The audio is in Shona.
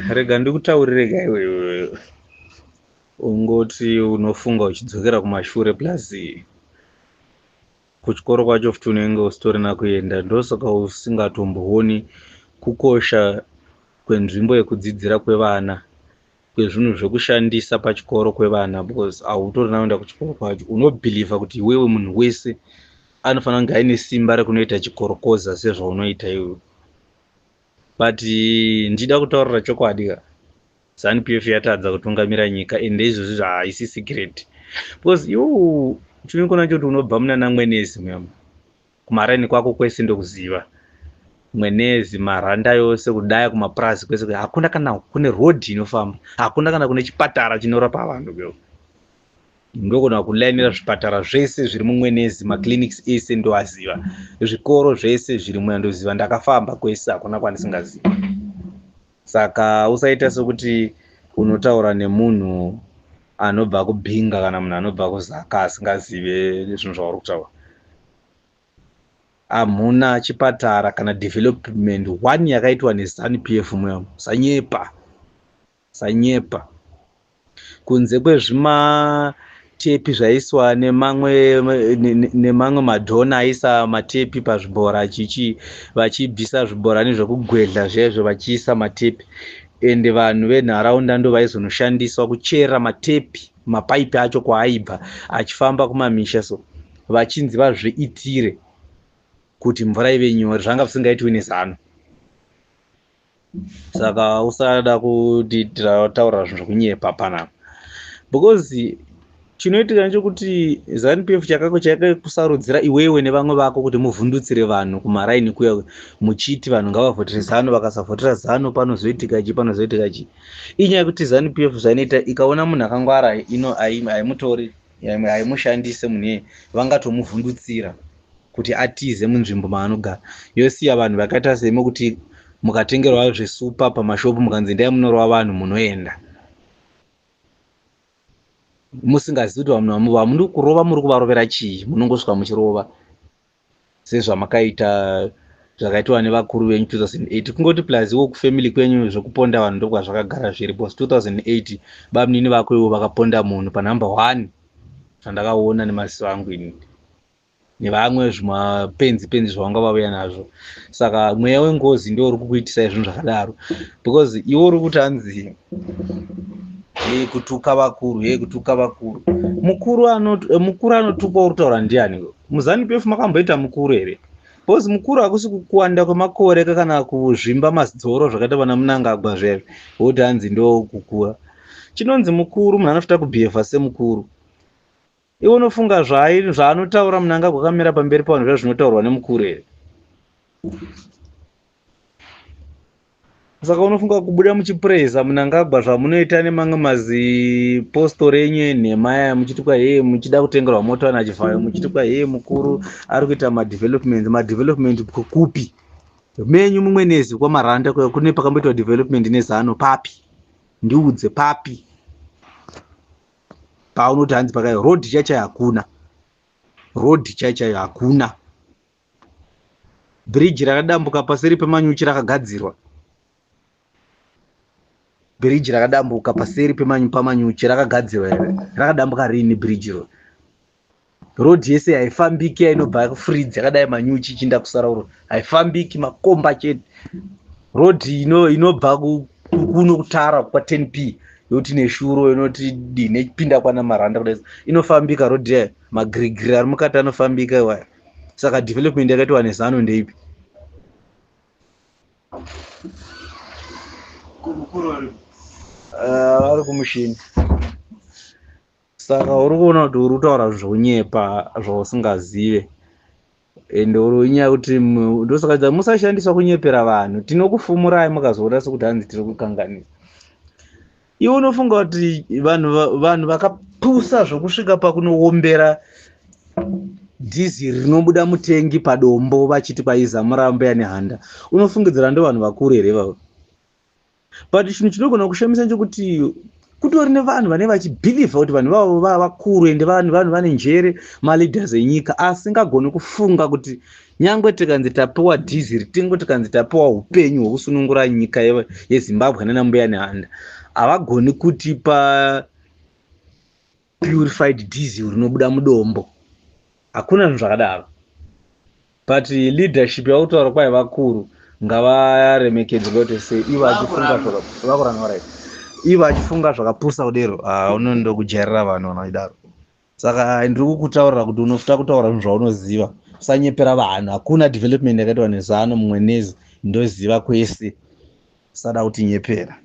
Rega ndikutaurire ka iwewe, ungoti unofunga uchidzokera kumashure, plus kuchikoro kwacho futi unenge usitorina kuenda. Ndosaka usingatombooni kukosha kwenzvimbo yekudzidzira kwevana, kwezvinhu zvekushandisa pachikoro kwevana, because hautorina kuenda kuchikoro kwacho. Unobhilivha kuti iwewe munhu wese anofanira kunge aine simba rekunoita chikorokoza sezvaunoita iwewe. But ndida kutaurira chokwadi ka, ZANU PF yatadza kutungamira nyika, ende izvozvi haisi secret, because iwo chinokona choti unobva muna Mwenezi muyama kumaraini kwako kwese ndokuziva Mwenezi, Maranda yose kudaya kumapurazi kwese hakuna kana kune rodhi inofamba, hakuna kana kune chipatara chinorapa vanhu. Kyo ndogona kulainira zvipatara zvese zviri muMwenezi, maclinics ese ndoaziva, zvikoro zvese zviri muya ndoziva, ndakafamba kwese, hakuna kwandisingazivi. Saka usaita sekuti unotaura nemunhu anobva kuBhinga kana munhu anobva kuZaka asingazive zvinhu zvauri kutaura. Hamuna chipatara kana development one yakaitwa neZANU PF muya. Sanyepa, sanyepa. Kunze kwezvimatepi zvaiswa nemamwe madhona aisa matepi pazvibhora, chichi vachibvisa zvibhorani zvekugwedla zvaizvo vachiisa matepi, ende vanhu venharaunda ndo vaizonoshandiswa kuchera matepi, mapaipi acho kwaaibva achifamba kumamisha, so vachinzi vazviitire kuti mvura ive nyore. Zvanga zvisingaitwi neZANU. Saka usada kuti taura zvinhu zvekunyepa panapa, because chinoitika ndechekuti ZANU PF chakako chakakusarudzira iwewe nevamwe vako kuti muvhundutsire vanhu kumaraini kuya, muchiti vanhu ngavavhotere ZANU, vakasavhotera ZANU panozoitika chi, panozoitika chi. Inyaya yekuti ZANU PF zvainoita, ikaona munhu akangwara ino haimutori, haimushandise munhu iyeye, vangatomuvhundutsira kuti atize munzvimbo maanogara, yosiya vanhu vakaita semi kuti mukatengerwa zvesupa pamashopu, mukanzi ndai munorova vanhu, munoenda musingazivi kuti vanhu vamuri kurova muri kuvarovera chii. Munongosvika muchirova sezvamakaita, zvakaitwa nevakuru venyu 2008. Kungoti plus iwo kufamily kwenyu zvekuponda vanhu ndokwazvakagara zviri, because 2008 bamunini vako ivo vakaponda munhu panumber one, zvandakaona nemaziso angu ini, nevamwe zvimapenzi penzi zvavanga vauya nazvo. Saka mweya wengozi ndo uri kukuitisai zvinhu zvakadaro, because iwe uri kuti hanzi hei kutuka vakuru, hei kutuka vakuru. Mukuru anotukwa uri kutaura ndiani? MuZANU PF makamboita mukuru here? Because mukuru hakusi kuwanda kwemakore kana kuzvimba mazoro zvakaita vana Munangagwa zvezvo, woti hanzi ndo kukura. Chinonzi mukuru munhu anofanira kubhehevha semukuru. Iwe unofunga zvaanotaura Munangagwa akamira pamberi pavanhu zva zvinotaurwa nemukuru here? Saka unofunga kubuda muchipreza Munangagwa zvamunoita nemamwe mazipostori enyu enhema aya, muchiti kwa hee muchida kutengerwa mota naChivhayo, muchiti kwa hee mukuru ari kuita madevelopment. Madevelopment kupi? Menyu mumwe nezi kwaMaranda kune pakamboitwa development neZANU papi? Ndiudze papi paunoti hanzi pakai road chaichai? Hakuna road chaichaiyo, hakuna bhiriji rakadambuka paseri pemanyuchi rakagadzirwa. Bhiriji rakadambuka paseri pamanyuchi rakagadzirwa here? Rakadambuka rini bhiriji iro? Rodhi yese haifambiki, inobva kuFridzi yakadai manyuchi ichiinda kusarauro haifambiki, makomba chete. Rodhi inobva kuno kutara kwa10 p yoti neshuro inoti dine ipinda kwana Maranda kudai inofambika rodhi yayo, magirigiri ari mukati anofambika iwaya. Saka development yakaitwa neZANU ndeipi? Vari kumushini. Saka uri kuona kuti uri kutaura zvokunyepa zvausingazive, ende uri inyaya yekuti ndosaka musashandiswa kunyepera vanhu. Tinokufumurai mukazoona sekuti hanzi tiri kukanganisa. Iwe unofunga kuti vanhu vakapusa zvokusvika pakunoombera dhiziri rinobuda mutengi padombo vachiti kwaizamura mbuya nehanda, unofungidzira ndo vanhu vakuru here ivavo? But chinhu chinogona kushamisa ndechekuti kutori nevanhu vanenge vachibhilivha kuti vanhu ivavo vakuru, ende vanhu vane njere, maleaders enyika, asingagoni kufunga kuti Nyangwe tikanzi tapiwa dhiziri, tingo tikanzi tapiwa upenyu hwekusunungura nyika yeZimbabwe nana Mbuya Nehanda, havagoni kutipa purified diesel rinobuda mudombo. Hakuna zvinhu zvakadaro. But leadership yakutaura kwai vakuru ngavaremekedzwe, kuti sei ivo achifunga vakuranga right, ivo achifunga zvakapusa kudero. Unondokujairira vanhu vanoidaro. Saka ndiri kukutaurira kuti unofuta kutaura zvinhu zvaunoziva, usanyepera vanhu. Hakuna development yakaitwa neZANU mumwe nezi, ndoziva kwese, usada kutinyepera.